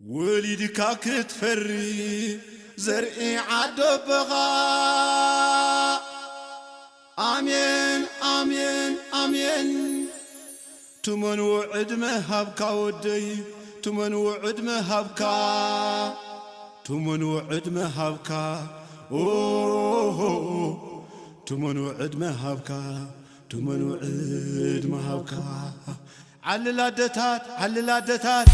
ወሊድካ ክትፈሪ ዘርኢ ዓዶ ኣቦኻ። ኣሜን፣ ኣሜን፣ ኣሜን። ትመንዎ ዕድመ ሃብካ ወደይ፣ ትመንዎ ዕድመ ሃብካ፣ ትመንዎ ዕድመ ሃብካ። ኦሆ፣ ትመንዎ ዕድመ ሃብካ። ትመን ውዕድ ምሃብካ። ዓልል ኣደታት፣ ዓልል ኣደታት።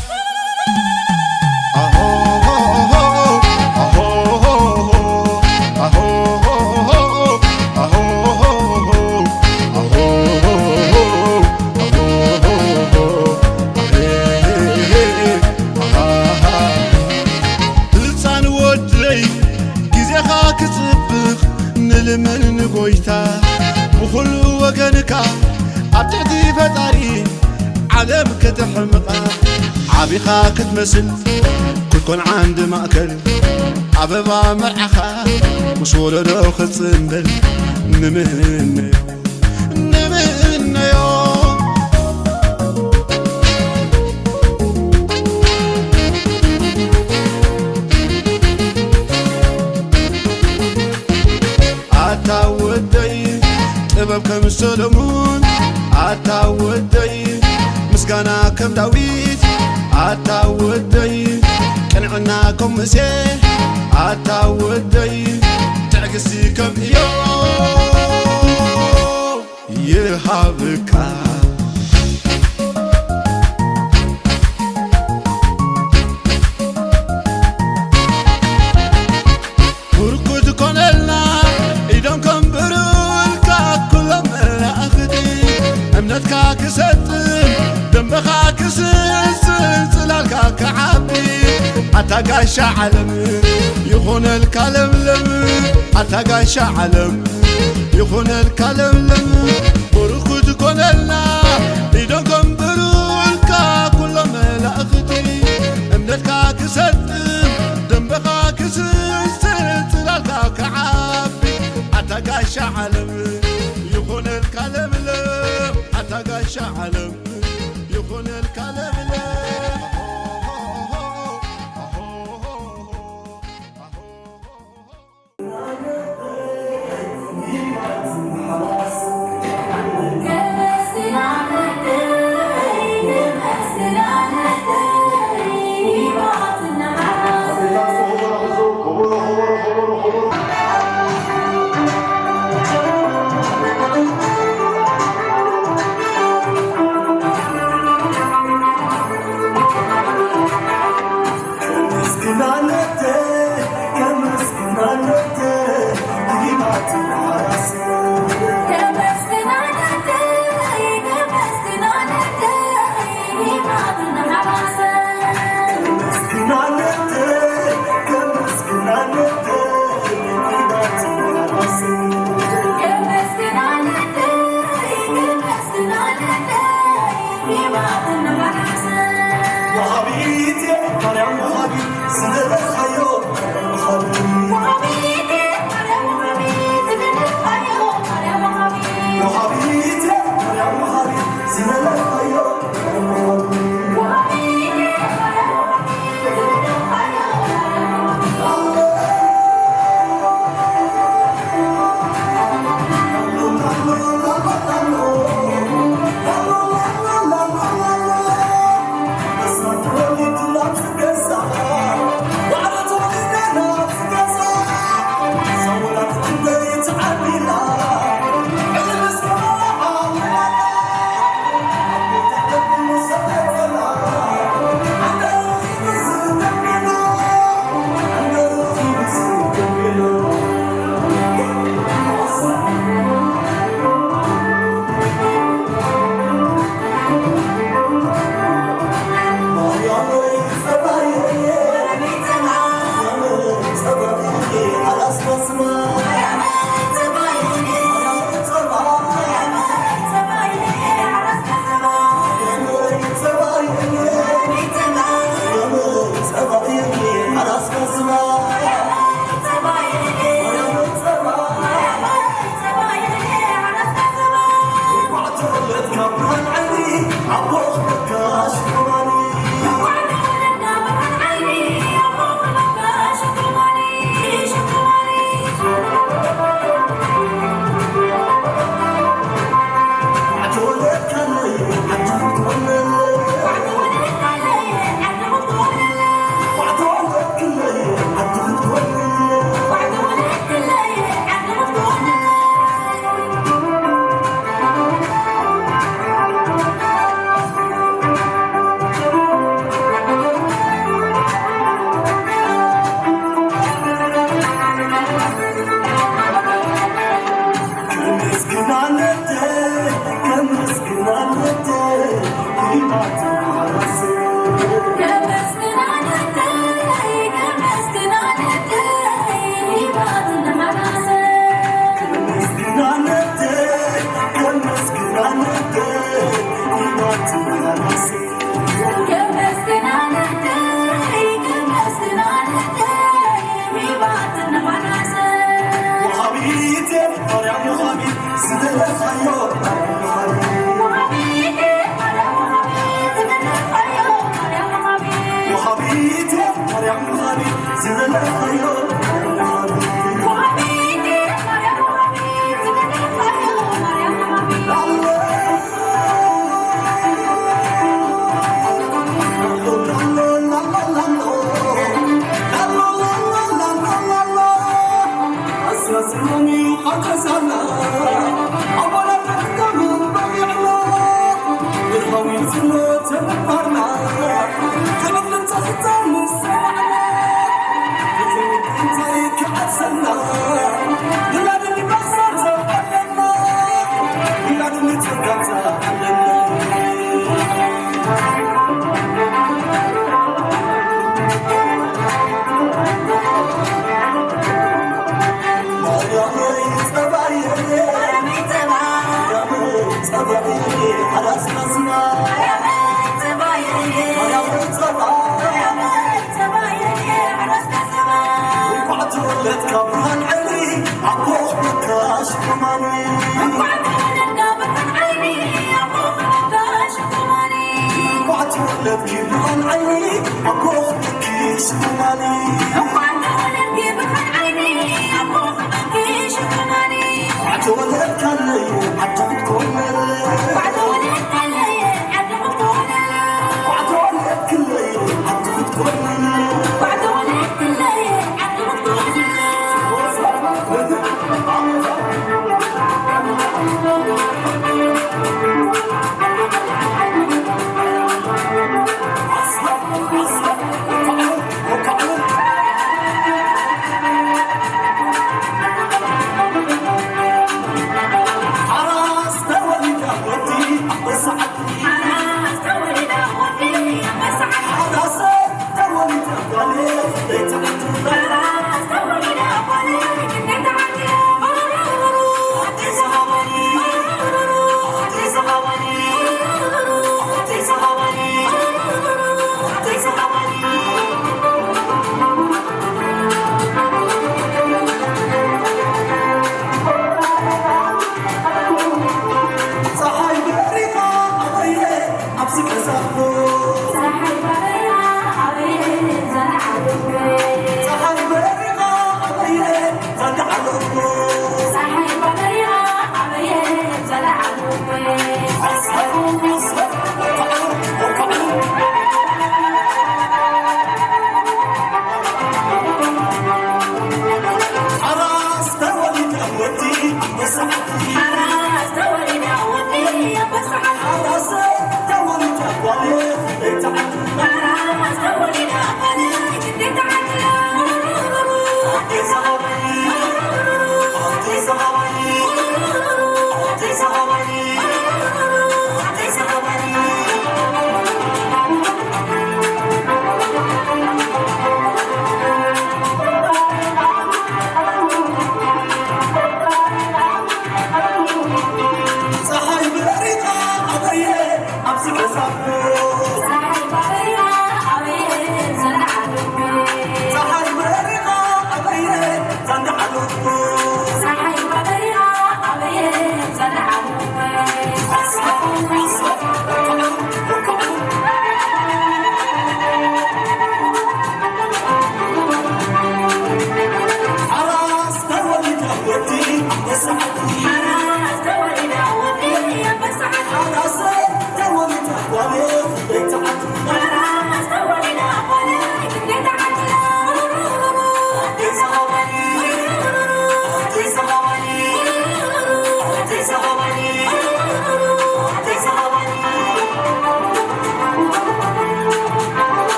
ህፃን ወደይ ግዜኻ ክፅብቕ ንልምን ንጎይታ ብኹሉ ወገንካ ኣብ ትሕቲ ፈጣሪ ዓለም ከተሕምቓ ዓቢኻ ክትመስል ክትኮን ዓንዲ ማእከል ኣበባ መርዓኻ ምስ ወለዶ ክትጽንበል ንምነዮ ንምነዮ። ኣታ ወደይ ጥበብ ከም ሰሎሞን ኣታ ወደይ ምስጋና ከም ዳዊት ኣታ ወደይ ቅንዕና ከም ሙሴ ኣታ ወደይ ትዕግስቲ ከም ኢዮብ ይሃብካ። ብርኩት ኮነልና ኢዶም ከንብሩልካ ኩሎም መላእኽቲ እምነትካ ክሰጥም ደንበኻ ክስስን ጽላልካ ክዓቢ ኣታ ጋሻ ዓለም ይኹነልካ ለምለም ኣታ ጋሻ ዓለም ይኹነልካ ለምለም ብሩክ ትኮነልና ኢዶም ከንብሩልካ ኩሎም መላእኽቲ እምነትካ ክሰጥም ደንበኻ ክስስን ጽላልካ ክዓቢ ኣታ ጋሻ ዓለም ይኹነልካ ለምለም ኣታ ጋሻ ዓለም ይኹነልካ ለምለም።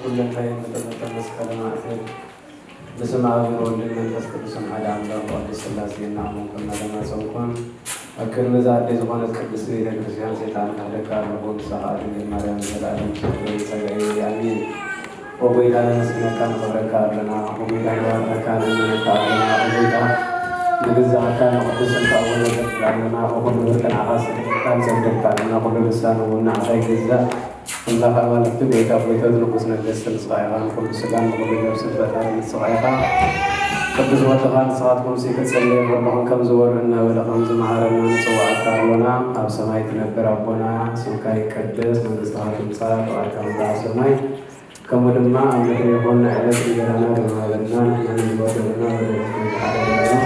ኩለን ናይ መጠመጠ መስቀለ ማእከል በስመ አብ ወወልድ ወመንፈስ ቅዱስን ሓደ አምላክ ቅድስት ሥላሴ እናአመንኩ እናተማጸንኩን፣ ኣብ ቅድሚ እዛ ኣደይ ዝኾነት ቅድስት ቤተ ክርስቲያን ሰይጣን ክሕደካ ኣለዎ፣ ንሳ ኸኣ ድንግል ማርያም ንዘለኣለም ትኽብር ጸጋኢ። ኣሜን። ኦ ጎይታ፣ ነመስግነካ፣ ነኽብረካ ኣለና። ኦ ጎይታ፣ ንባርኸካ፣ ንእመነካ ኣለና። ኦ ጎይታ፣ ንግዛእካ፣ ንቅዱስ ስምካ እውን ነመስግነካ ኣለና። ኦ ኩሉ ብርክ ንዓኻ ሰጊድካ፣ ንሰግደልካ ኣለና። ኩሉ ልሳን እውን ንዓኻ ይግዛእ። ኣምላኽ ኣማልኽቲ፣ ጎይታ ጎይታት፣ ንጉስ ነገስት ንስኻ ኢኻ። ንኹሉ ስጋን ንኹሉ ነፍስን ፈጣሪ ንስኻ ኢኻ። ቅዱስ ወልድኻ ንስኻትኩም ሲ ክትጽልዩ ከለኹም ከምዚ በሉ እናበለ ከምዚ መሃረና ንጽውዓካ ኣሎና። ኣብ ሰማይ ትነብር ኣቦና፣ ስምካ ይቀደስ፣ መንግስትኻ ትምጻእ፣ ፍቓድካ ትምጻእ ኣብ ሰማይ ከምኡ ድማ ኣብ ምድሪ ይኹን። ንዕለት እንጀራና ርህብ ሃበና፣ ንሕና ንበደልና በደልና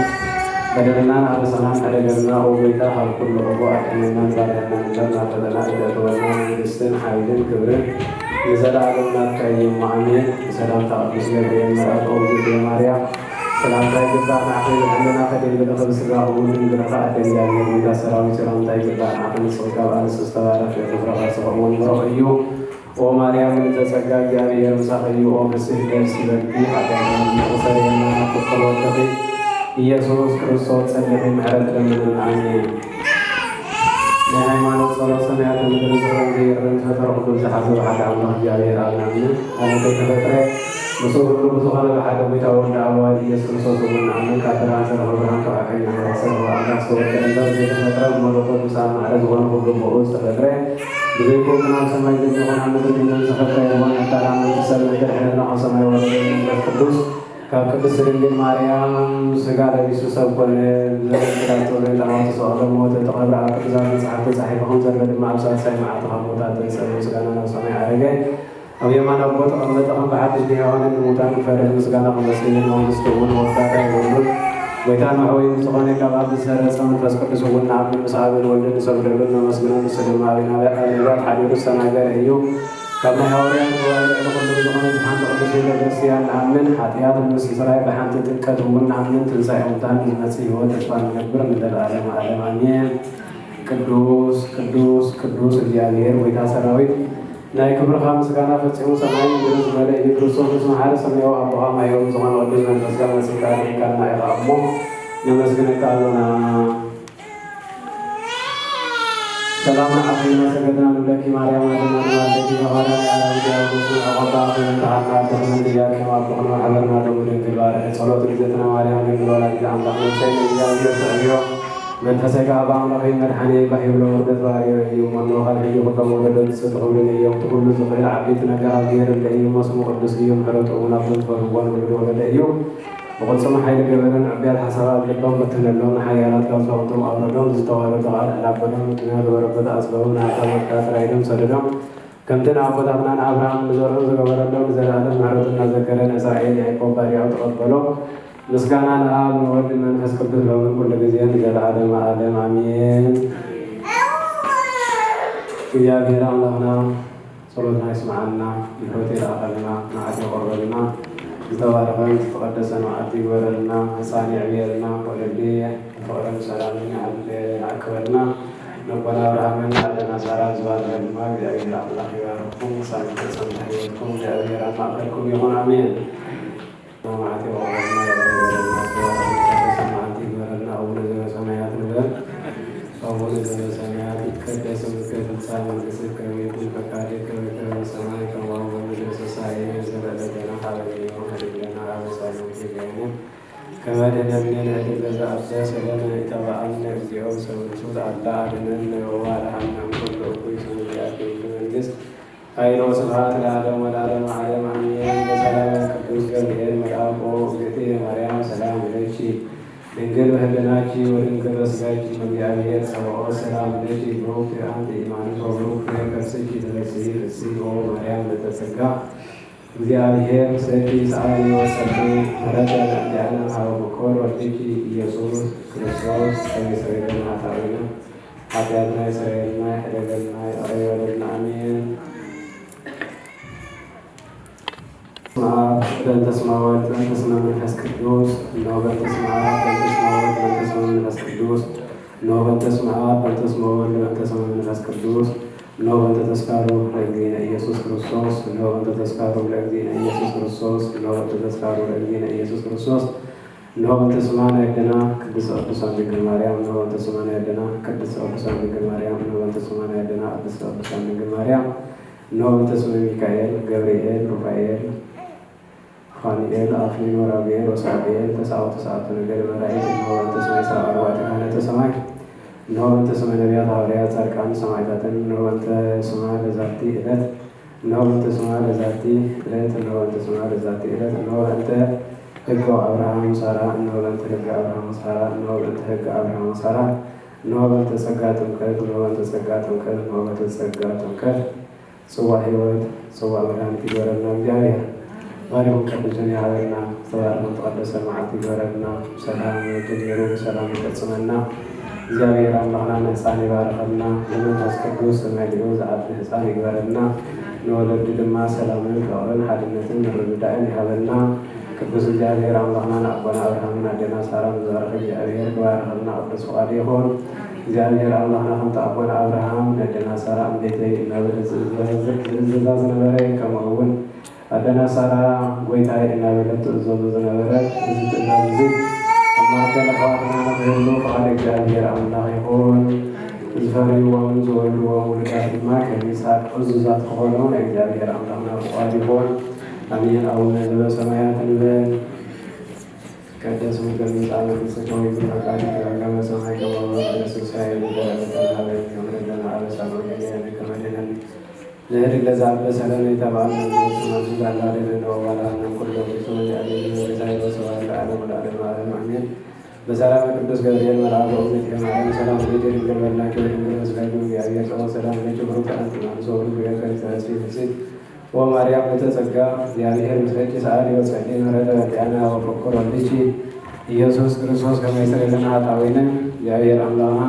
በደልናን ኣበሳናን ሕደገልና። ኦ ጎይታ፣ ካብ ኩሉ ክፉእ ኣድሕነና፣ ንባርያና እምበር ናብ ፈተና ኣይተእትወና። መንግስትን ሓይልን ክብርን ንዘለኣለም ናትካ እዩ፣ እሞ ኣሜን። ብሰላምታ ቅዱስ ገብርኤል መልኣክ፣ ኦ ግዜ ማርያም፣ ሰላምታ ይግባእ፣ ንዓኺ ብሕልናኺ ድንግል ኢኺ፣ ብስጋኺ እውን ድንግል ኢኺ፣ ኣደ እግዚኣብሔር፣ ጎይታ ሰራዊት፣ ሰላምታ ይግባእ፣ ንዓኺ ንስኺ ካብ ኣንስቲ ዝተባረኽቲ ኢኺ፣ ፍረ ከርስኺ እውን ብሩኽ እዩ። ኦ ማርያም ምልዕተ ጸጋ፣ እግዚኣብሔር ምሳኺ እዩ። ኦ ፍስሕቲ ደስ ይበልኪ፣ ኃጢአትና እምነ ተሰረየና፣ ፍቅር ወልድኺ ኢየሱስ ክርስቶስ ጸልኺ ምሕረት ለምንና። ኣሜን። ናይ ሃይማኖት ጸሎት፣ ሰማያትን ምድርን ዝኽርን ዘይርን ዝፈጠረ ኩሉ ዝሓዘ ብሓደ ኣምላኽ እግዚኣብሔር ኣብ ናምን ዓለም ከይተፈጥረ ምስኡ ኩሉ ብዝኾነ ብሓደ ጎይታ ወልድ ኣብ ዋህድ ኢየሱስ ክርስቶስ እውን ንኣምን። ካብ ብርሃን ዝተረኸበ ብርሃን፣ ካብ ሓቀኛ ኣምላኽ ዝተረኸበ ኣምላኽ ዝተወልደ እምበር ዘይተፈጥረ፣ ብመለኮት ምሳና ማዕረ ዝኾነ ኩሉ ብኡ ዝተፈጥረ ብዘይኮን ኣብ ሰማይ ዘሚኾን ኣብ ምድሪ ምንም ዝፈጥረ የልቦን። ኣዳም መንግስተ ሰማይ ከድሕነና ካብ ሰማይ ወረደ። መንፈስ ቅዱስ ካብ ቅድስት ድንግል ማርያም ስጋ ለቢሱ ሰብ ኮነ። ብዘመን ጲላጦስ ዘይጠዓሞ ተሰቕለ፣ ሞተ፣ ተቐብረ። ኣብ ቅዱሳት መጻሕፍቲ ተጻሒፉ ከም ዘሎ ድማ ኣብ ሳልሳይ መዓልቲ ካብ ሙታን ተንሥአ፣ ምስጋና ናብ ሰማይ ዓረገ። ኣብ የማን ኣቦ ተቐመጠ። ከም ብሓድሽ ብሕያዋንን ንሙታን ክፈርድ ምስጋና ክመጽእ እዩ። ንመንግስቱ እውን መወዳእታ የብሉን። ጎይታን መሕወይን ዝኾነ ካብ ኣብ ዝሰረጸ መንፈስ ቅዱስ እውን ንኣምን፣ ምስ ኣብን ወልድን ንሰግደሉን ነመስግኖን። ንሱ ድማ ኣብ ነቢያት ሓዲሩ ዝተናገረ እዩ። ካብ ናይ ሃዋርያት ጉባኤ ልዕሊ ኩሉ ብዝኾነት ብሓንቲ ቅድስት ቤተ ክርስቲያን ንኣምን። ሓጢኣት ንምስትስራይ ብሓንቲ ጥምቀት እውን ንኣምን። ትንሳኤ ሙታን ንመጽእ ህይወት ተስፋ ንገብር ንዘለዓለመ ዓለም ኣሜን። ቅዱስ ቅዱስ ቅዱስ እግዚኣብሔር ጎይታ ሰራዊት፣ ናይ ክብርኻ ምስጋና ፈጺሙ ሰማይን ምድርን ዝመልእ እዩ። ክርስቶስ ምስ መሓሪ ሰማያዊ ኣቦኻ ማያዊ ዝኾነ ቅዱስ መንፈስካ መጺእካ ኣድሒንካና ኢኻ እሞ ነመስግነካ ኣሎና። ሰላም ንዓኺ እናሰገድና ንብለኪ ማርያም ኣደና ንባርደኪ፣ ተባራሪ ኣራዊት ያዕቆብ ስም ዕቆባ ከመንተሃና ኣቦ ከመንትያኪ ማቦ ክንማሕበርና ሎሚ ድንግል ባርኪ። ጸሎት እግዝእትነ ማርያም ድንግል ወላዲተ ኣምላኽ ነፍሰይ ንእግዚኣብሔር ተዕብዮ መንፈሰይ ከኣ ብኣምላኸይ መድሓኒየይ ባህ ይብሎ። ውርደት ባህርዮ እዩ እሞ፣ እነሆ ካብ ሕጂ ኩሎም ወለዶ ንጽህ ትኽብሉኒ እዮም። እቲ ኩሉ ዝኽእል ዓቢይቲ ነገር ኣብ እግዚኣብሔር እንደ እዩ እሞ፣ ስሙ ቅዱስ እዩ። ምሕረቱ እውን ኣብቶም ዝፈርህዎ ንውሉድ ወለደ እዩ። ብቕልጽሙ ሓይሊ ገበረን ዕቡያት ሓሳባት ልቦም በተነሎም። ንሓያላት ካብ ዙፋንቶም ኣውረዶም። ዝተዋረዱ ከኣ እናበሎም፣ ምጥምያ ዝበረበቱ ኣጽገቦም። ንሃብታም ወድካ ጥራይ ኢዶም ሰደዶም። ከምቲ ንኣቦታትና ንኣብርሃምን ንዘርኡን ዝገበረሎም፣ ንዘለኣለም ምሕረቱ እናዘከረ ንእስራኤል ያዕቆብ ባሪያኡ ተቐበሎ። ምስጋና ንኣብ ንወልድ ንመንፈስ ቅዱስ ሎምን ኩሉ ግዜን ንዘለዓለመ ዓለም ኣሜን። እግዚኣብሔር ኣምላኽና ጸሎትና ይስምዓልና፣ ምሕረቱ ይልኣኸልና፣ መዓት የቑርበልና። ዝተባረኸን ዝተቐደሰን መዓልቲ ይግበረልና፣ ህፃን የዕብየልና፣ ወለዲ ብፍቕርን ሰላምን ይዓል-፣ ይኣክበልና። ነቦና ኣብርሃምን ኣደና ሳራን ዝባረኸ ድማ እግዚኣብሔር ኣምላኽ ይባርኽኩም። ክሳብ ፍጻሜ ህይወትኩም እግዚኣብሔር ኣብ ማእከልኩም ይኹን። ኣሜን። መዓልቲ የቕርበልና፣ ይቕረ ይበለልና። ዝተባረኸ መዓልቲ ይግበረልና። ኣቡነ ዘበሰማያት ንበል። ኣቡነ ዘበሰማያት ይትቀደስ ስምከ፣ ትምጻእ መንግሥትከ፣ ወይኩን ፈቃድከ በከመ በሰማይ ከማሁ በምድር። ሲሳየነ ዘለለዕለትነ ሀበነ ዮም፣ ወህብ ለነ አበሳነ ወጌጋየነ ከመ ንሕነኒ ንህድግ ለዘ አበሰ ለነ። ኢተብአነ እግዚኦ ውስተ ውርዙት፣ አላ አድነነ ወባልሐነ እምኩሉ እኩይ። እስመ ዚአከ ይእቲ መንግስት፣ ኃይል ወስብሐት ለዓለመ ለዓለመ ዓለም፣ አሜን። በሰላመ ቅዱስ ገብርኤል መልአኮ፣ እግዝእትየ ማርያም ሰላም ለኪ፣ ድንግል በህልናኪ ወድንግል በስጋኪ፣ እግዚአብሔር ጸባኦት ሰላም ለኪ፣ ብሩክት አንቲ እማንት ወብሩክ ፍሬ ከርስኪ ተፈሥሒ ፍሥሕት። ኦ ማርያም ምልዕተ ጸጋ፣ እግዚአብሔር ምስሌኪ፣ ሰአሊ ወጸልዪ ምሕረተ ለእንቲአነ ሀበ ፍቁር ወልድኪ ኢየሱስ ክርስቶስ፣ ከመ ይስረይ ለነ ኃጣውኢነ። ኃጢአትና ይስረየልና፣ ይሕደገልና፣ ይቕረ ይበለልና። አሜን። በስመ አብ በእንተ ስመ ወልድ በእንተ ስመ መንፈስ ቅዱስ። እነሆ በእንተ ስመ አብ በእንተ ስመ ወልድ በእንተ ስመ መንፈስ ቅዱስ። እነሆ በእንተ ስመ አብ በእንተ ስመ ወልድ በእንተ ስመ መንፈስ ቅዱስ። እነሆ በእንተ ተስካሩ ለእግዚእነ ኢየሱስ ክርስቶስ፣ እነሆ በእንተ ተስካሩ ለእግዚእነ ኢየሱስ ክርስቶስ፣ እነሆ በእንተ ተስካሩ ለእግዚእነ ኢየሱስ ክርስቶስ፣ እነሆ በእንተ ስማ ናይ ኣደና ቅድስተ ቅዱሳን ድንግል ማርያም፣ እነሆ በእንተ ስማ ናይ ኣደና ቅድስተ ቅዱሳን ድንግል ማርያም፣ እነሆ በእንተ ስማ ናይ ኣደና ቅድስተ ቅዱሳን ድንግል ማርያም፣ እነሆ በእንተ ስመ ሚካኤል፣ ገብርኤል፣ ሩፋኤል፣ ፋኑኤል፣ ኣፍኒን፣ ወራጉኤል፣ ወሳጉኤል፣ ተስዓቱ ተስዓቱ ነገደ መላእክት፣ እነሆ በእንተ ስመ ዐሥራ ወኣርባዕቱ ካህናተ ሰማይ፣ እነሆ በእንተ ስመ ነቢያት፣ ሃዋርያት፣ ጻድቃን፣ ሰማዕታትን፣ እነሆ በእንተ ስማ ለዛቲ ዕለት፣ እነሆ በእንተ ስማ ለዛቲ ዕለት፣ እነሆ በእንተ ስማ ለዛቲ ዕለት፣ እነሆ በእንተ ሕገ አብርሃም ሳራ፣ እነሆ በእንተ ሕገ አብርሃም ሳራ፣ እነሆ በእንተ ሕገ አብርሃም ሳራ፣ እነሆ በእንተ ጸጋ ጥምቀት፣ እነሆ በእንተ ጸጋ ጥምቀት፣ እነሆ በእንተ ጸጋ ጥምቀት፣ ጽዋ ሕይወት፣ ጽዋ መድኃኒት ይግበረልና እግዚኣብሔር። ባሪኹም ቅዱስን ይሃበልና፣ ዝተባረኸን ተቐደሰ መዓልቲ ይግበረልና። ብሰላም ጀሚሩ ብሰላም ይፈጽመና። እግዚኣብሔር ኣምላኽና ንህፃን ይባርኸልና፣ ንመንፈስ ቅዱስ መሊኡ ዝዓቢ ህፃን ይግበረልና። ንወለዱ ድማ ሰላምን ፍቕርን ሓድነትን ምርድዳእን ይሃበልና። ቅዱስ እግዚኣብሔር ኣምላኽና ንኣቦና ኣብርሃምን ኣዴና ሳራን ዝባረኸ እግዚኣብሔር ክባርኸልና ቅዱስ ፍቓዱ ይኹን። እግዚኣብሔር ኣምላኽና ከምቲ ኣቦና ኣብርሃም ነደና ሳራ እምቤተይ እናበለ ዝእዘዛ ዝነበረ፣ ከምኡ እውን ኣደና ሳራ ጎይታይ እናበለት ትእዘዞ ዝነበረ፣ እዚ ትእዛዝ እዚ ኣብ ማእከል ኣሕዋትና ንኽህሉ ፍቓድ እግዚኣብሔር ኣምላኽ ይኹን። ዝፈርይዎምን ዝወልድዎም ውሉዳት ድማ ከም ይስሐቅ ዕዙዛት ክኾኑ ናይ እግዚኣብሔር ኣምላኽና ፍቓድ ይኹን። ኣሜን። ኣቡነ ዘበሰማያት ንበል። ይትቀደስ ስምከ፣ ትምጻእ መንግሥትከ፣ ወይኩን ፈቃድከ በከመ በሰማይ ከማሁ በምድር። ሲሳየነ ዘለለዕለትነ ሀበነ ዮም፣ ወኅድግ ለነ አበሳነ ወጌጋየነ ከመ ንሕነኒ ንህድግ ለዘአበሰ ለነ፣ ኢተብአነ እምነ ውስተ መርዙ ዛላ ደለነ ወባልሐነ ኩሎ ጊዜ ወያዕለነ ወጌታዬ ወስብሐት ለዓለሙ ለዓለመ ዓለም አሜን። በሰላም ቅዱስ ገብርኤል መልአከ ኦምኔት ማርያም ሰላም ለኪ ድንግል በድናኪ ወድንግል በስጋኪ እግዚአብሔር ጸባኦት ሰላም ለኪ ብሩክት አንቲ እምአንስት ወብሩክ ፍሬ ከርሥኪ ተፈሥሒ ፍሥሕት ኦ ማርያም ምልዕተ ጸጋ፣ እግዚአብሔር ምስሌኪ፣ ሰአሊ ወጸሊ ምሕረተ በእንቲአነ ሀበ ፍቁር ወልድኪ ኢየሱስ ክርስቶስ ከመ ይስረይ ለነ ኃጣውኢነ። እግዚአብሔር አምላክና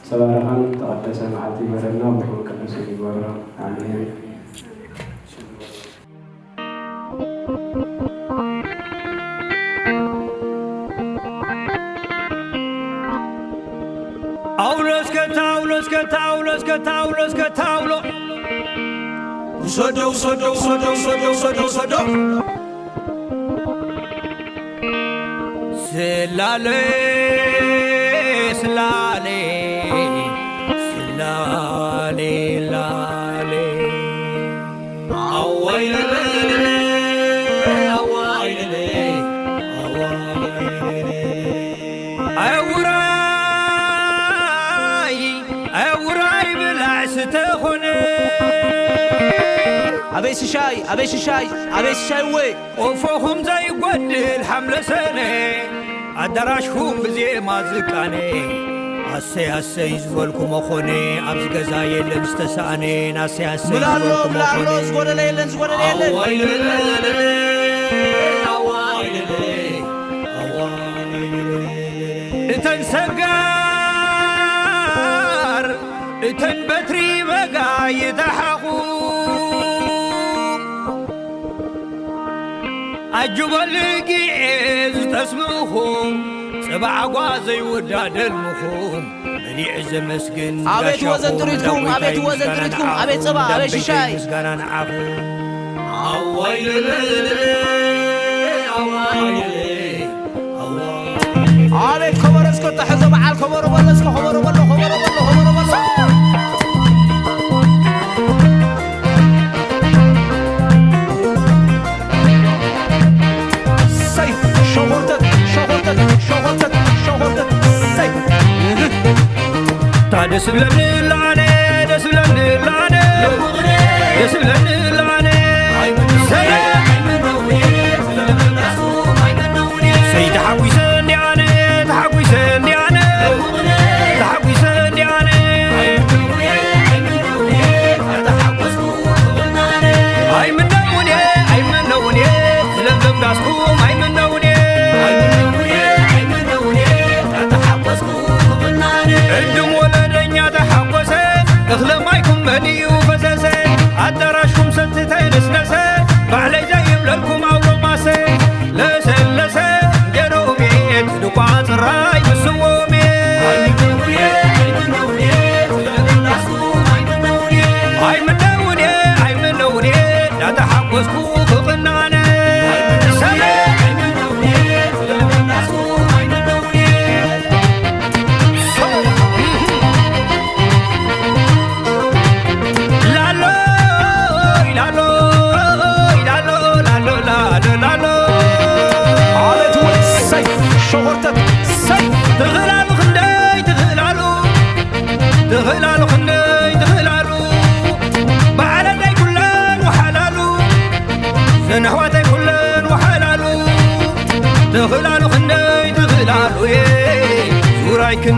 ዝተባረኸን ዝተቐደሰ መዓልቲ ይግበረልና፣ ብሩኽን ቅዱስን ይግበሮ። አሜን። ኣውሎ እስከ ታውሎ፣ እስከ ታውሎ፣ እስከ ታውሎ፣ እስከ ታውሎ። ውሰዶ፣ ውሰዶ፣ ውሰዶ፣ ውሰዶ፣ ውሰዶ፣ ውሰዶ። ስላለ፣ ስላለ፣ ስላለ፣ ላለ። ኣዋይ ለለለ፣ ኣዋይ ለለ፣ ኣዋይ ለለ። ኣውራይ፣ ኣውራይ ብላዕ ስተኾነ። ኣበይ ሽሻይ፣ ኣበይ ሽሻይ፣ ኣበይ ሽሻይ እወ። ቆፎኹም ዘይጎድል ሓምለ ሰነ፣ ኣዳራሽኩም ብዜማ ዝቃነ። ኣሰይ ኣሰይ ዝበልኩሞ ኾነ፣ ኣብዚ ገዛ የለን ዝተሳእነ። ኣሰይ ኣሰይ ምላሎ፣ ዝበልኩሞ ምላሎ፣ ኾነ። ዝጎደለ የለን፣ ዝጎደለ የለን። ኣዋይ ለለለ፣ ኣዋይ ለለ፣ ኣዋይ ለለ። እተን ሰጋር፣ እተን በትሪ በጋ ይተሓኹ። ኣጅቦ ልጊኤ ዝጠስምኹም፣ ጽባዕ ጓ ዘይውዳደልምኹም፣ በሊዕ ዘመስግን ኣቤት ጋሻኹም፣ ወዘን ጥሪትኩም፣ እንዳጎይታይ ኣቤት ወዘን ምስጋና ጥሪትኩም፣ ንዓኹም፣ ኣቤት ጽባዕ፣ ኣቤት እንዳጎይታይ ሽሻይ። ምስጋና ንዓኹም። ኣዋይ ለለለ፣ ኣዋይ ለለ፣ ኣዋይ። ኣቤት ከበሮ እስከ ተሕዞ በዓል ከበሮ በሎ እስከ ከበሮ በሎ፣ ከበሮ በሎ፣ ከበሮ በሎ። ሰይ ሸኾርተት፣ ሸኾርተት፣ ሸኾርተት፣ ሸኾርተት፣ ሰይ። እህ። እታ ደስ ብለኒ ለዓነ፣ ደስ ብለኒ ለዓነ፣ ደስ ብለኒ ለዓነ። ሰይ። ሰይ ተሓጒሰ እንዲኣነ፣ ተሓጒሰ እንዲኣነ፣ ተሓጒሰ እንዲኣነ። ኣይምነውንየ፣ ኣይምነውንየ፣ ዝለምለም ዳስኩም ኣይምነውንየ። ዕዱም ወለደኛ ተሓጎሰ፣ እኽለ ማይኩም መሊኡ ፈሰሰ። ኣዳራሽኩም ሰቲ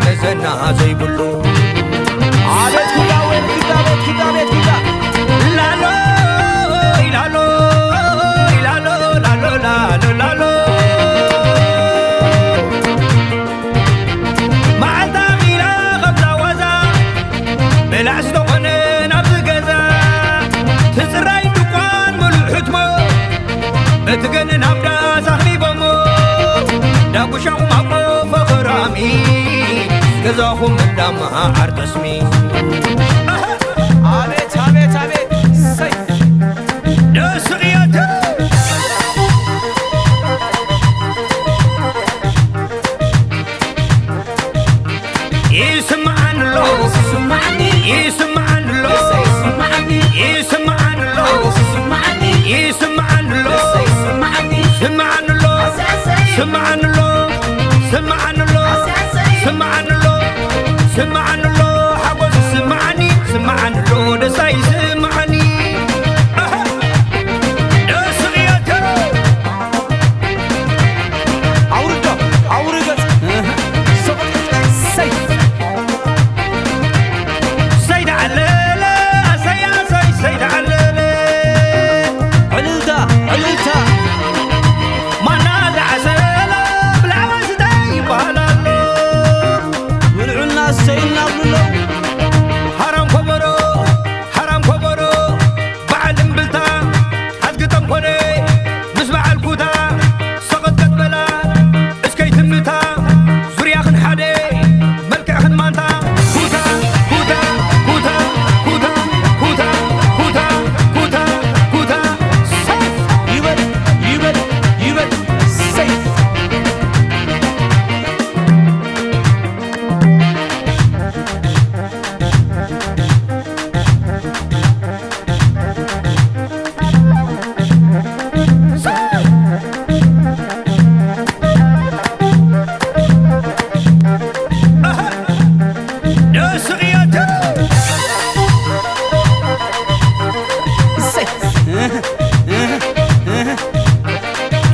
መዘና ዘይብሉ። ኣቤት ኩዳ፣ ኣቤት ኩዳ፣ ኣቤት ኩዳ፣ ኣቤት ኩዳ። ላሎ፣ ላሎ፣ ላሎ፣ ላሎ፣ ላሎ፣ ላሎ። መዓልታ ሚላ ከምዛ ዋዛ፣ ብላዕ ዝተኾነ ናብዚ ገዛ። ትጽራይ ድኳን ምሉእ ሕትሞ፣ በቲ ገንን ኣብ ዳስ ኣኽቢቦሞ። ዳጉሻኹም ኣብ ቆፎ ክራሚ፣ ገዛኹም እንዳማ ዓርጠስሚ። ኣቤት፣ ኣቤት፣ ኣቤት። ሰይ። ደስ እያተ። ይስምዓኒ ኣሎ፣ ይስምዓኒ፣ ይስምዓኒ ኣሎ፣ ይስምዓኒ፣ ይስምዓኒ ኣሎ፣ ይስምዓኒ፣ ይስምዓኒ ኣሎ፣ ይስምዓኒ፣ ይስምዓኒ ኣሎ፣ ይስምዓኒ ኣሎ፣ ይስምዓኒ ኣሎ፣ ይስምዓኒ ኣሎ፣ ይስምዓኒ ኣሎ፣ ሓጎስ ይስምዓኒ፣ ይስምዓኒ ኣሎ፣ ደስታ ይስምዓኒ። ኣሃ፣ ደስ እያተ። ኣውርዶ፣ ኣውርዶ። እህ፣ ሰይ። ሰይ ደዓለለ፣ ኣሰይ፣ ኣሰይ፣ ሰይ ደዓለለ። ዕልልታ፣ ዕልልታ። ማና ዝዓሰለ፣ ብላዕባ ስታይ ይበሃል ኣሎ። ብልዑልና እሰይ እናብሉ ኣለዉ። ሃራም ከበሮ፣ ሃራም ከበሮ፣ በዓል እምብልታ፣ ሓዝጊ ጠንኮለ፣ ምስ በዓል ኩታ፣ ሰቐጥቀጥ በላ፣ እስከይ ትምታ፣ ዙርያኽን ሓደ፣ መልክዕኽን ማንታ፣ ኩታ፣ ኩታ፣ ኩታ፣ ኩታ፣ ኩታ፣ ኩታ፣ ኩታ፣ ኩታ፣ ሰይ! ይበል፣ ይበል፣ ይበል፣ ሰይ!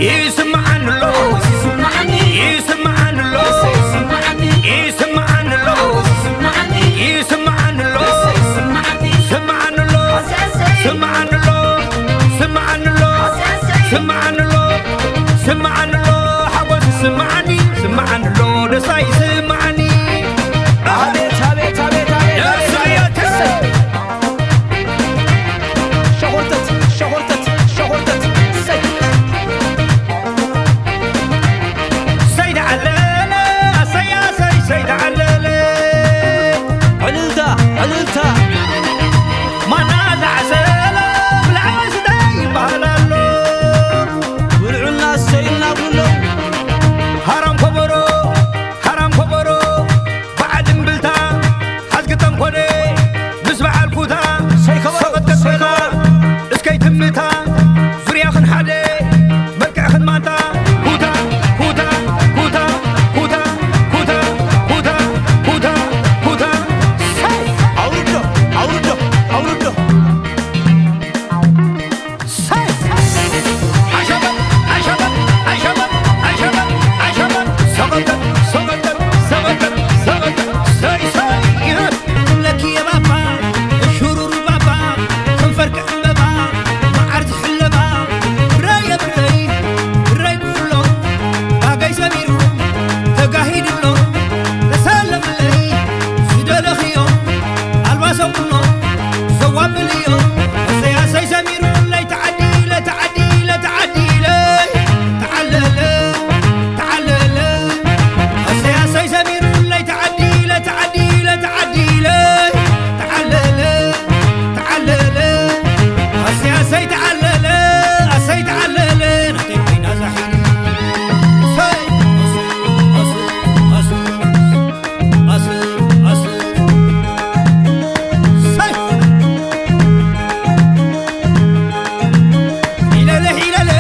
ይስምዓኒ ኣሎ፣ ይስምዓኒ፣ ይስምዓኒ ኣሎ፣ ይስምዓኒ፣ ይስምዓኒ ኣሎ፣ ይስምዓኒ፣ ይስምዓኒ ኣሎ፣ ይስምዓኒ፣ ይስምዓኒ ኣሎ፣ ይስምዓኒ ኣሎ፣ ይስምዓኒ ኣሎ፣ ይስምዓኒ ኣሎ፣ ይስምዓኒ ኣሎ፣ ሓጎስ ይስምዓኒ፣ ይስምዓኒ ኣሎ፣ ደስታ ይስምዓኒ። ኣቤት፣ ኣቤት፣ ኣቤት፣ ኣቤት፣ ደስ ኣቤት፣ እያተ። ኣቤት። ሸኾርተት፣ ሸኾርተት፣ ሸኾርተት፣ ሰይ። ሰይ ደዓለለ፣ ኣሰይ፣ ኣሰይ፣ ሰይ ደዓለለ። ዕልልታ፣ ዕልልታ። ማና ዝዓሰለ፣ ብልዓስ ታይ ይበሃል ኣሎ። ብልዑልና እሰይ እናብሉ ኣለዉ። ሃራም ከበሮ፣ ሃራም ከበሮ፣ በዓል እምብልታ፣ ሓዝጊ ጠንኮለ፣ ምስ በዓል ኩታ፣ ሰይ ከበሮ፣ ሰቐጥ ሰይ ከበሮ። ከበሮ፣ እስከይ ትምታ፣ ዙርያኽን ሓደ፣ መልክዕኽን ማንታ፣ ኩታ፣ ኩታ፣ ኩታ፣ ሰይ! ኣውርዶ፣ ኣውርዶ፣ ኣውርዶ። ሰይ! ኣሸበብ፣ ኣሸበብ፣ ኣሸበብ፣ ኣሸበብ፣ ኣሸበብ፣ ሰበተብ፣ ሰበተብ፣ ሰበተብ፣ ሰበተብ፣ ሰይ፣ ሰይ! ለኪ የባባ፣ እሹሩሩ ባባ፣ ከንፈርኪ ዕምበባ፣ መዓር ዝሕለባ፣ ብረየ ብረይ፣ ብረይ ብሎ፣ ባገይ ሰሚሩ፣ ተጋሂዱሎ፣ ተሰለምለይ፣ ዝደለኽዮ፣ ኣልባሶ ቁኖ፣ ዘዋብልዮ፣ እሰይ ኣሰይ ሰሚሩ፣ ለይ ተዓዲ፣ ለይ ተዓዲ፣ ለይ ተዓዲ፣ ለይ ተዓለለ፣ ተዓለለ፣ ኣሰይ ኣሰይ ሰሚሩ፣ ለይ ተዓዲ፣ ለይ ተዓዲ፣ ለይ ተዓዲ፣ ለይ ተዓለለ፣ ተዓለለ፣ ኣሰይ ኣሰይ ተዓለለ፣ ኣሰይ ተዓለለ፣ ናተይ ኮይና ዛሒሉ፣ ሰይ፣ ኣሰይ፣ ኣሰይ፣ ኣሰይ። ኣስ-፣ ኣስ-፣ ሳይ! ሒለለ፣ ሒለለ፣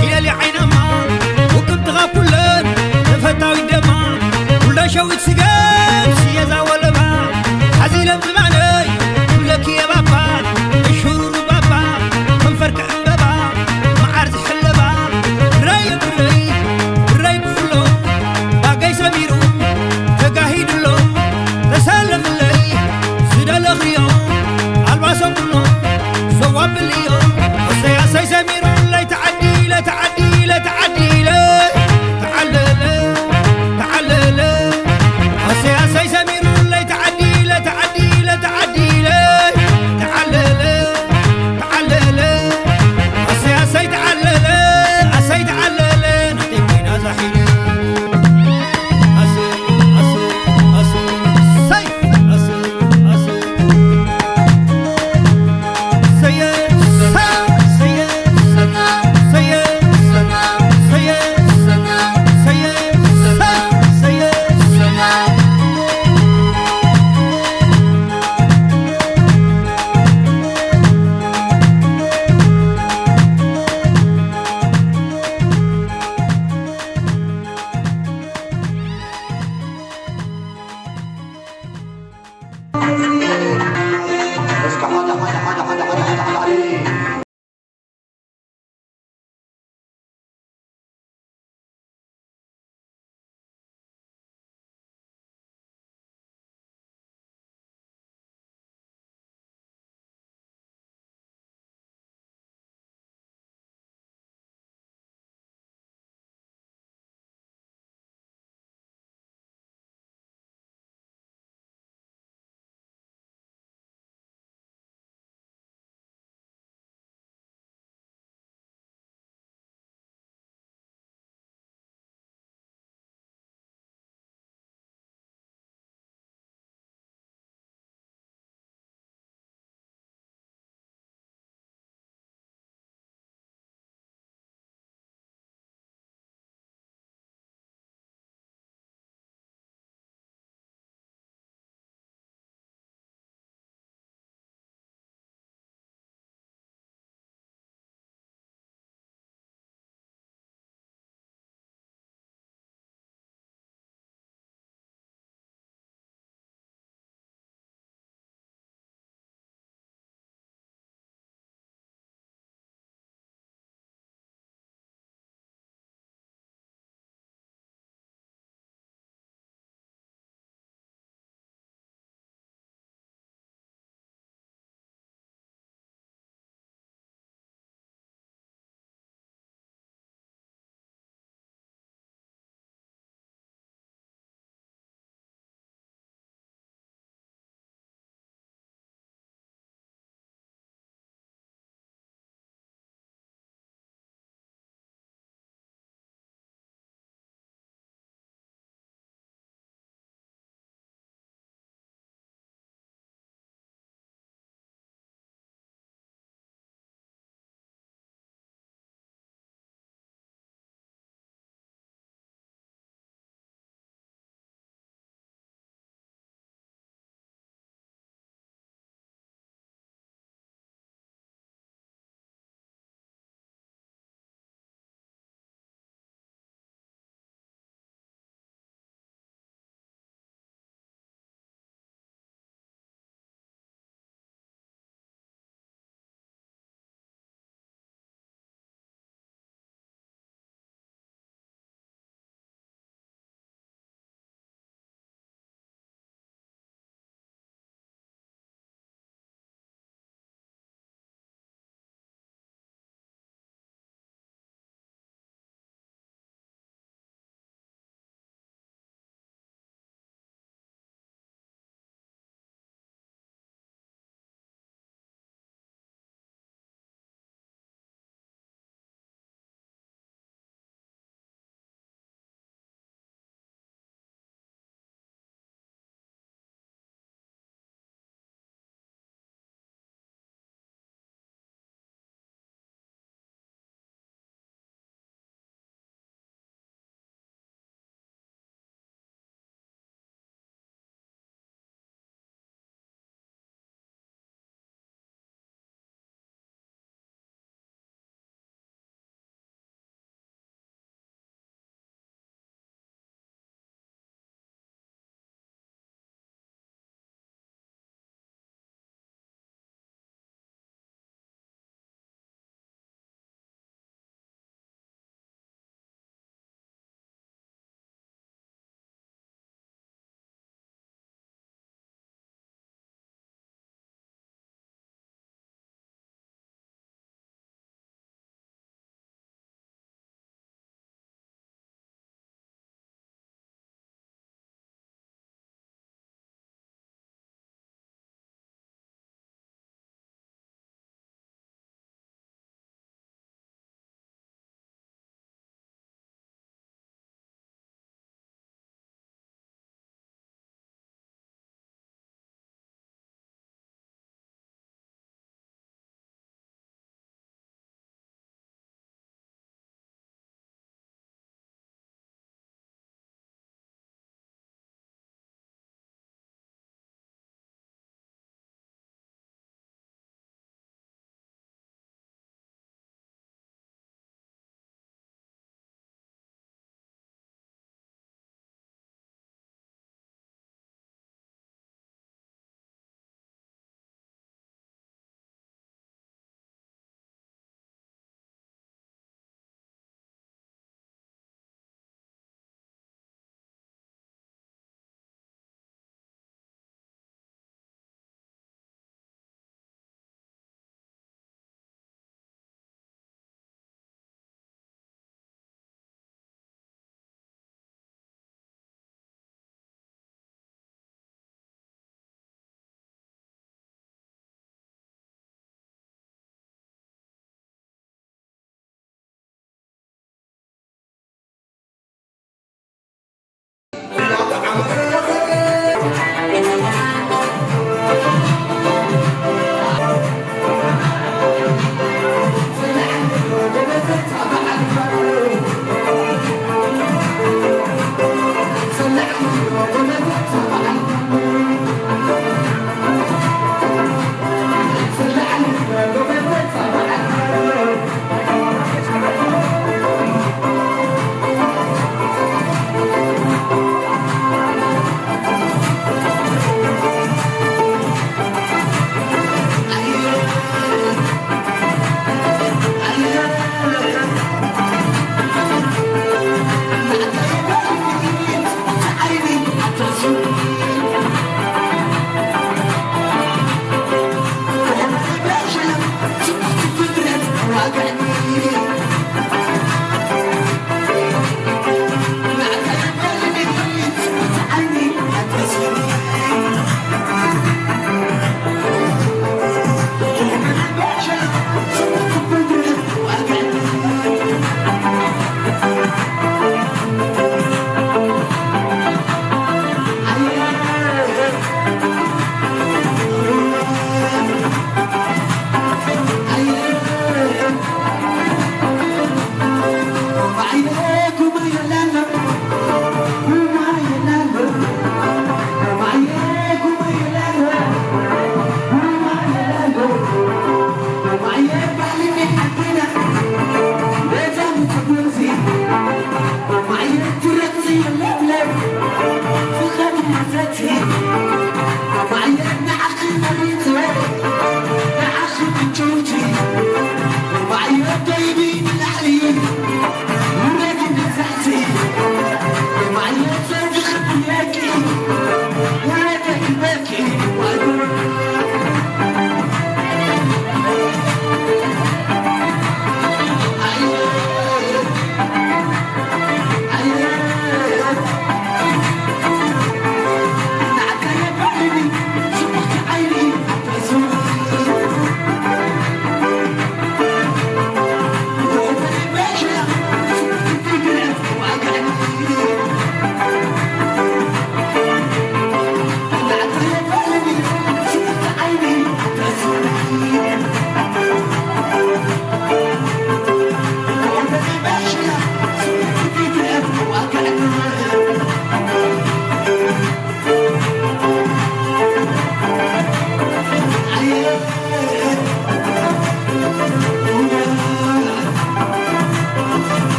ሒለለ ዓይናማ፣ ውቅብቲ ካብ ኩለን፣ ተፈታዊት ደማ፣ ኩለን ሸዊት ስገም፣ ስየዛ ወለባ፣ ሓዚለን ዝባነይ፣ ኩለኪ የባባ፣ እሹሩሩ ባባ፣ ከንፈርኪ ዕምበባ፣ መዓር ዝሕለባ፣ ብረይ፣ ብረይ፣ ብረይ ብሎ፣ ባገይ ሰሚሩ፣ ተጋሂ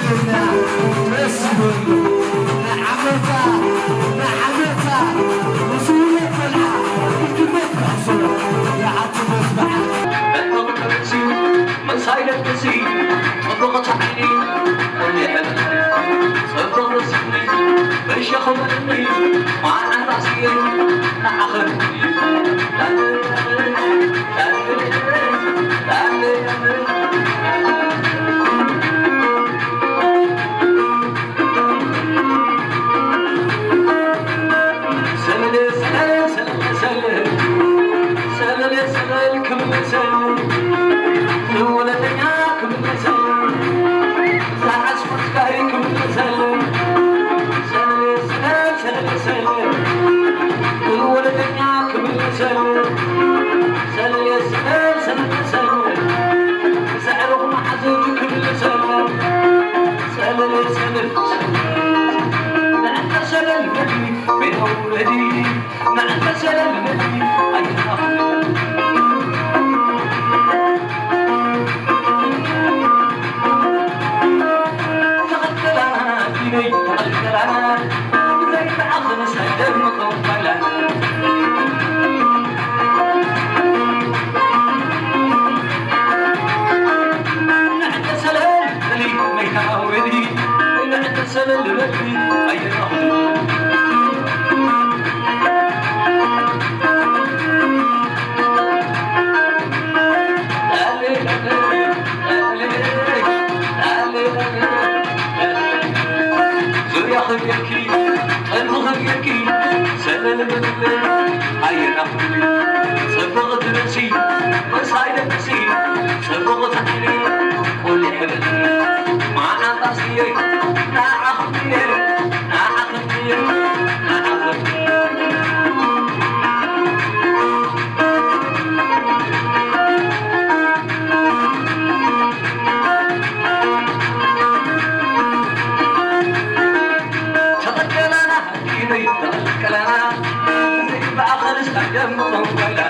ደስ ይበል። ንዓመታ፣ ንዓመታ፣ ንዝውለድ ቆልዓ፣ ዕድመ ትሕስሮ። ይኣቱ መዝበዓ። መሳይ ደቅሲ፣ ጽቡቕ ጻዕሪ፣ ቁሊ ሕብሪ፣ ጽቡቕ ርእሲ፣ በሸኹ በልኒ፣ ማዓንጣ ስየ፣ ንዓኸ ዙርያ ኽብርኪ፣ ጥልፊ ኽብርኪ፣ ሰለል በልለይ፣ ኣየናኹኒ፣ ጽብቕቲ ርእሲ፣ መሳይ ደቅሲ፣ ጽቡቕ ጻዕሪ፣ ቁሊ ሕብሪ፣ ማዓንጣ ስየ፣ ንዓኹም እየ፣ ንዓኹም እየ፣ ንዓኹም እየ። ተቐደላና፣ ኢደይ ተቐልቀላና፣ ዘይበኣኸልስ ኣይደምቕን ኮይና።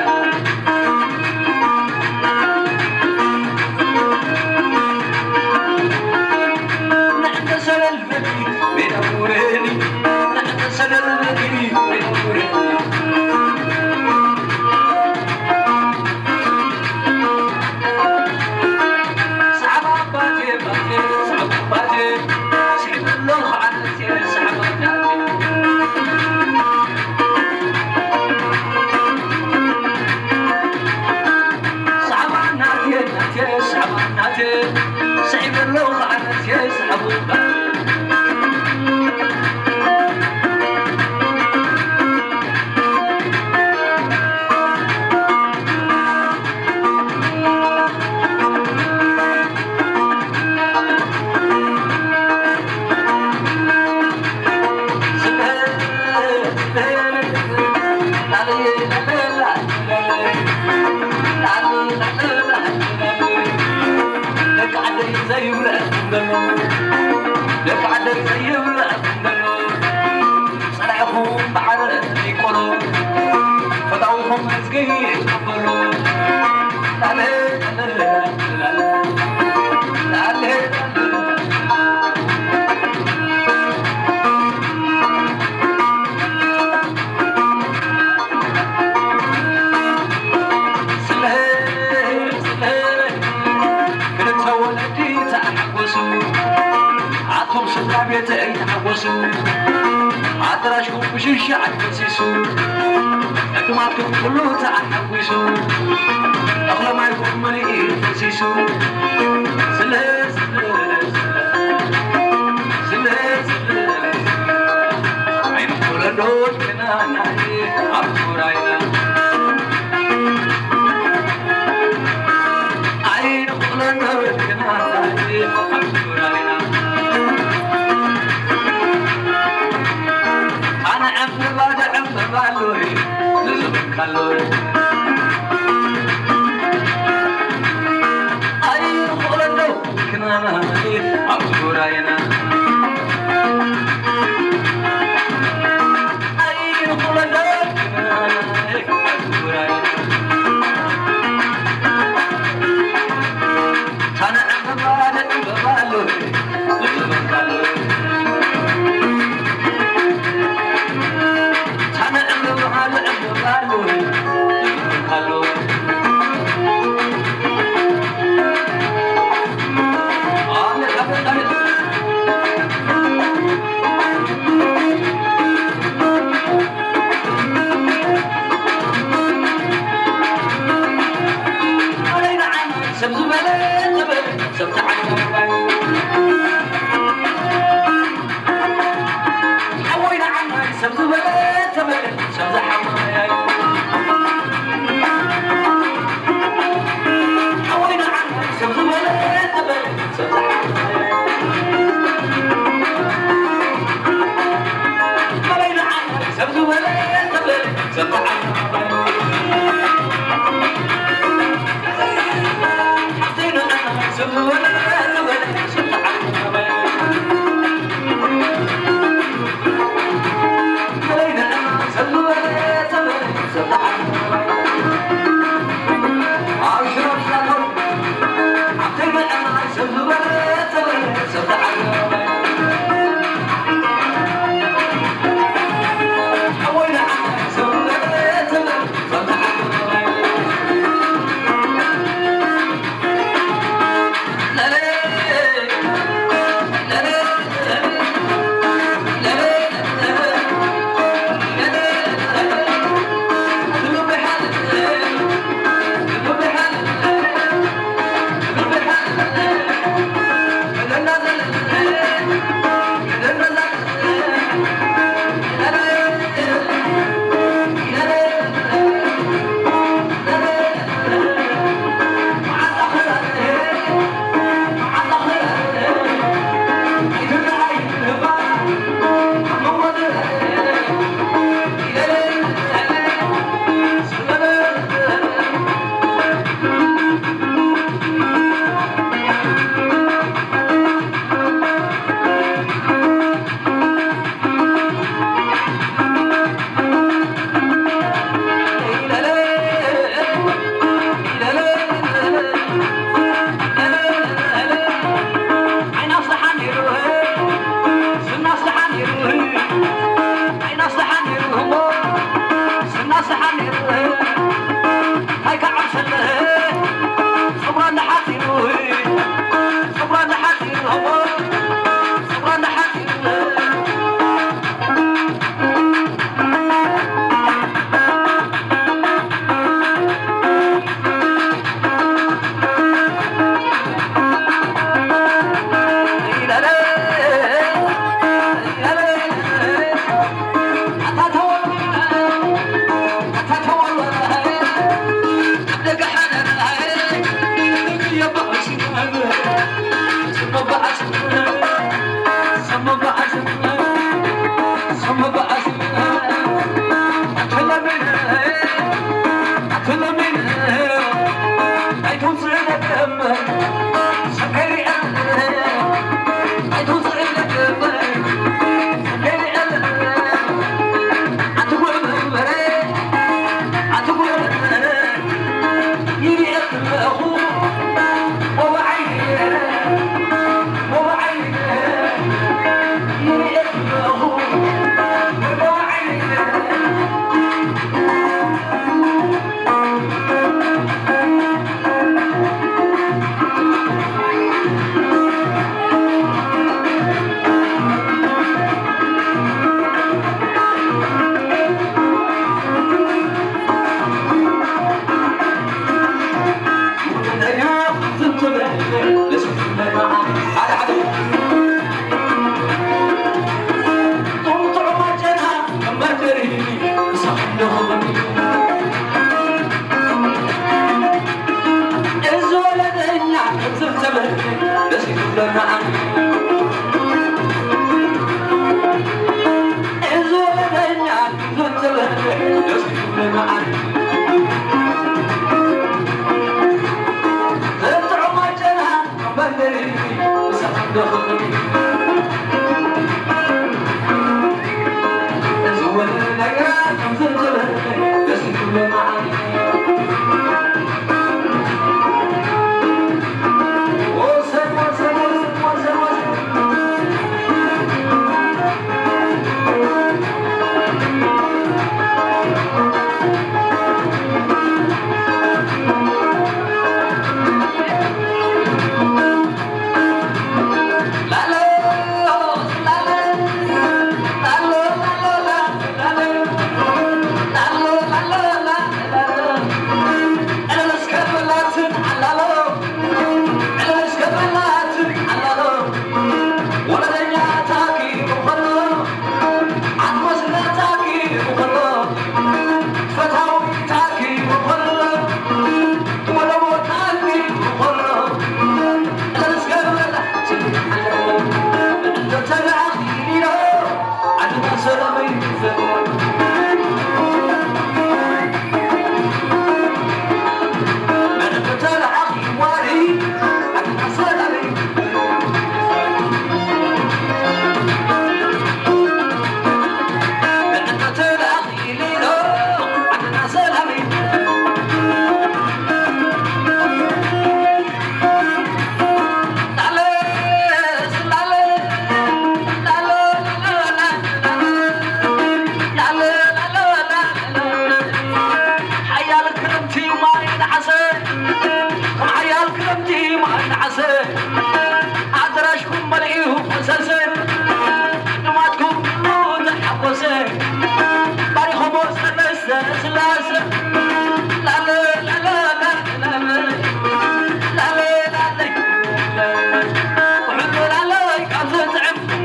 ንዕተ ሰለል በሊ ሜዳ ውረዲ፣ ንዕተ ሰለል በሊ ሜዳ ውረዲ። ሰዓባ ኣባቴ፣ ኣባቴ፣ ሰዓባ ኣባቴ፣ ስዕብ ኣሎ ኸዓ ነቴ፣ ሰዓባ ኣባቴ። ሰዓባ ናቴ፣ ናቴ፣ ሰዓባ ናቴ፣ ስዕብ ኣሎ ኸዓ ነቴ፣ ሰዓባ ኣባቴ። ደቂ ዓደይ ዘይብለ፣ ደቂ ዓደይ ዘይብለ፣ ጸላኢኹም ብዓረር ይቆሎ፣ ፈታዊኹም መዝገይ ይጸበሎ። ላለ፣ ላለ፣ ላለ፣ ላለ፣ ላለ። ስለ፣ ስለ፣ ክልተ ወለዲ ተሓጎሱ፣ ኣቶም ስድራ ቤተይ ተሓጎሱ። ኣዳራሽኩም ብሽሻ ኣትፈሲሱ፣ ዕዱማትኩም ኩሉ ተሓጒሱ፣ እኽለ ማይኩም መሊኡ ፈሲሱ። ስለ፣ ስለ፣ ስለ፣ ስለ፣ ስለ፣ ኣይንኾለዶ ክናናይ ኣብ ዙራይና። ኣይንኾለዶ ክናናይ ኣብ ዙራይና። ኣነ ዕምበባ ደዕምበባ ኣሎይ፣ ዝዝብካ ኣሎይ። ኣይንኾለዶ ክናናይ ኣብ ዙራይና። ኣይንኾለዶ ክናናይ ኣብ ዙራይና። ታነ ዕምበባ ደዕምበባ ሰብ ዝበለ ተበለ ሰብ ተዓጋባይ ሓወይ ንዓናይ ሰብ ዝበለ ተበለ ሰብ ዝሓወያይ ሓወይ ንዓናይ ሰብ ዝበለ ተበለ ሰብ ዝሓወያይ ሓወይ ንዓናይ ሰብ ዝበለ ተበለ ሰብ ተዓጋባይ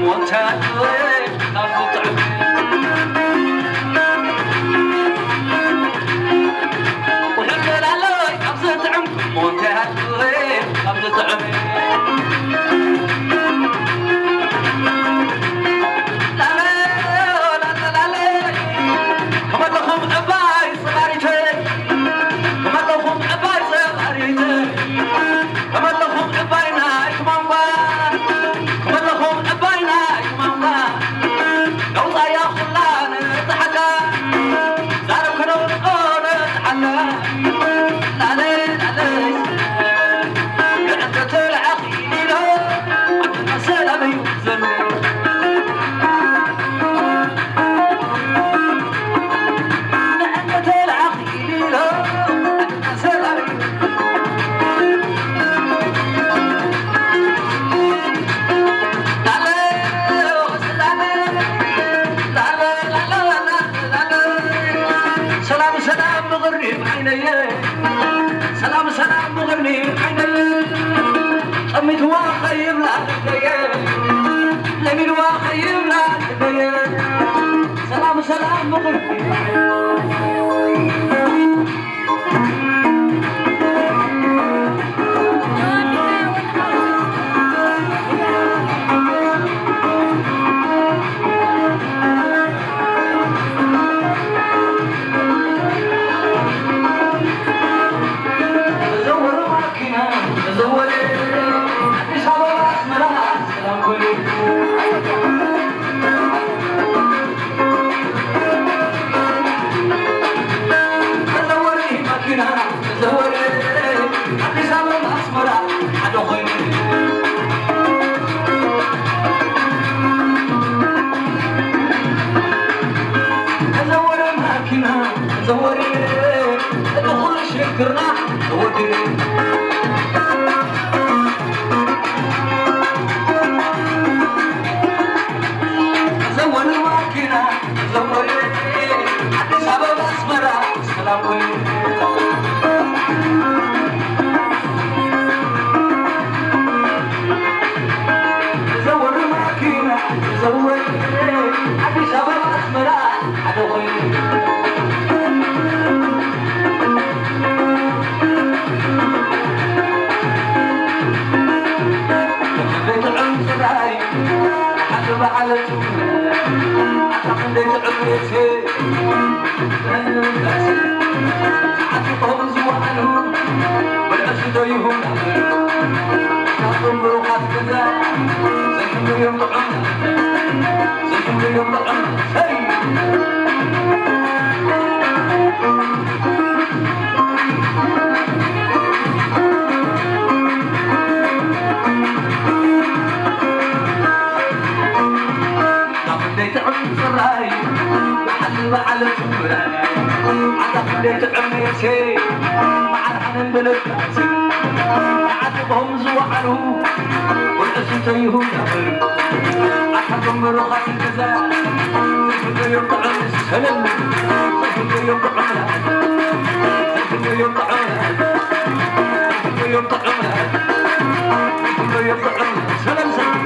ሞንተ ሃለወ ካብ ዝጥዕም፣ ውሕድ በል ሃለወ ካብ ዝጥዕም፣ ሞንተ ሃለወ ካብ ዝጥዕም። ላለ፣ ላለ፣ ላለ፣ ከመለኹም ዕባይ ጸባሪተይ፣ ከመለኹም ዕባይ ጸባሪተይ። ከመለኹም ዕባይ ናይ ክማንኳ፣ ከመለኹም ዕባይ ናይ ክማንኳ፣ ነውፃያ ኩላ ነፃሓካ፣ ዛረብ ከነውፅኦ ነፃሓካ። ላለይ፣ ላለይ፣ ንዕንተ ተለዓኺ ኢሎ፣ ዓድና ሰላም እዩ ዘሎ። ሰላም ሰላም ብቕርኒ ዓይነየ፣ ሰላም ሰላም ብቕርኒ ዓይነየ፣ ጠሚትዋ ኸይብላ ልበየ፣ ለሚድዋ ኸይብላ ልበየ። ሰላም ሰላም ብቕርኒ ዝወዓሉ ወልዕስ እንተይሁ ነበር ኣታ ገንበሮ ኻትል ገዛ ዘይፍለዮም ጥዑም ሰለል ዘይፍለዮም ጥዑም ዘይፍለዮም ጥዑም ዘይፍለዮም ጥዑም ዘይፍለዮም ጥዑም ሰለል ሰለል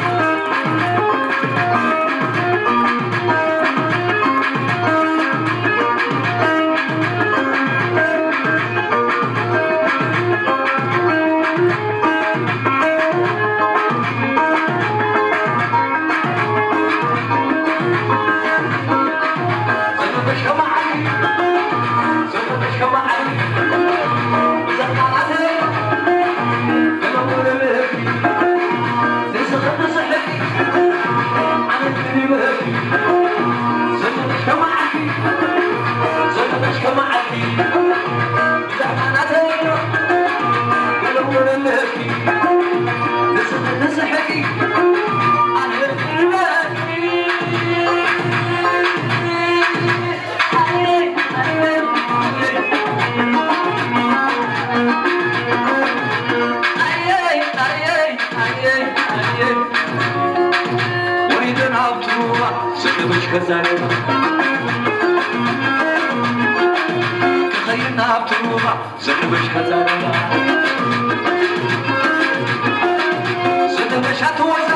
ወሪደን ኣብቲ ሩባ ዘነበሽ ከዛረባ ክኸይድ ናብቲ ሩባ ዘነበሽ ከዛረባ ዘነበሽ ኣተወዛ